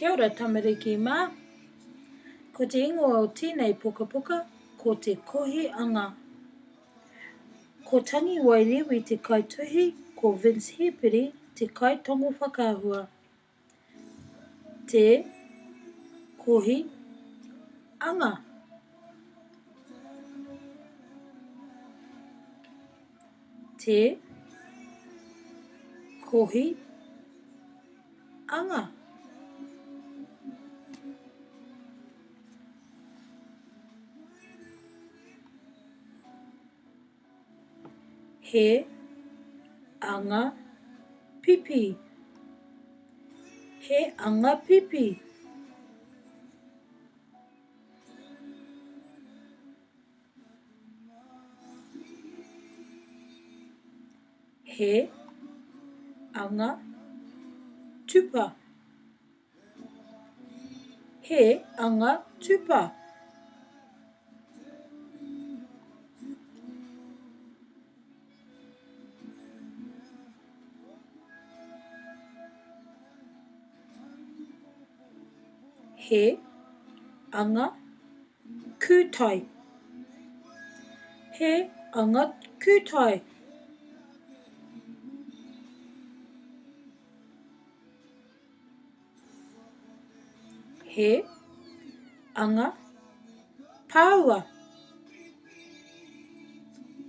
Kia ora tamariki mā. Ko te ingoa o tēnei pukapuka, ko Te Kohi Anga. Ko Tangiwai Rewi te kaituhi, ko Vince Hēpiri te kaitango whakaahua. Te Kohi Anga. Te Kohi Anga. He anga pipi. He anga pipi. He anga tupa. He anga tupa. He anga kūtai. He anga kūtai. He anga pāua.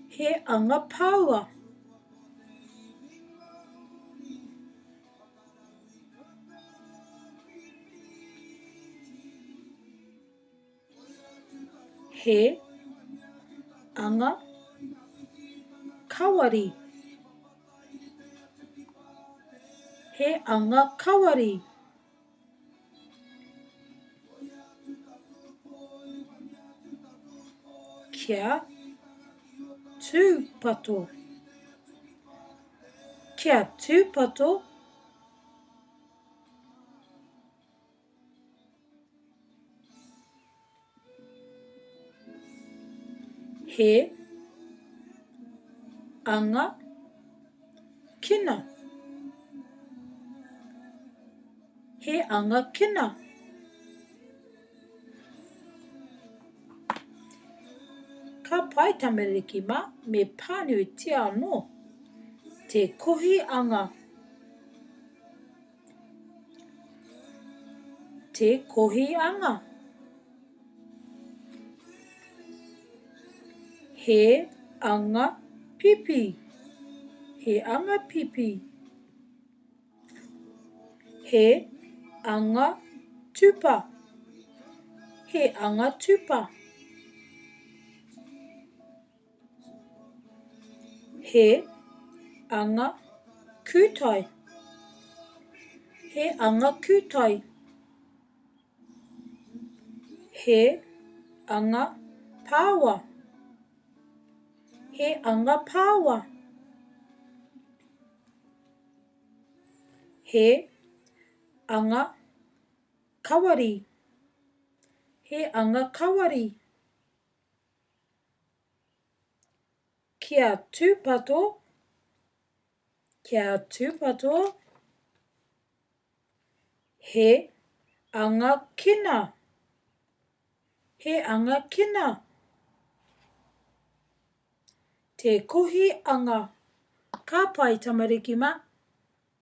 He anga pāua. He anga kawari. He anga kawari. Kia tūpato. Kia tūpato. He anga kina. He anga kina. Ka pai tamariki mā, me pānuitia anō te kohi anga. Te kohi anga. He anga pipi. He anga pipi. He anga tupa. He anga tupa. He anga kūtai. He anga kūtai. He anga pāua. He anga pāua. He anga kawari. He anga kawari. Kia tūpato, kia tūpato, he anga kina, he anga kina. Te kohi anga. Ka pai tamariki ma.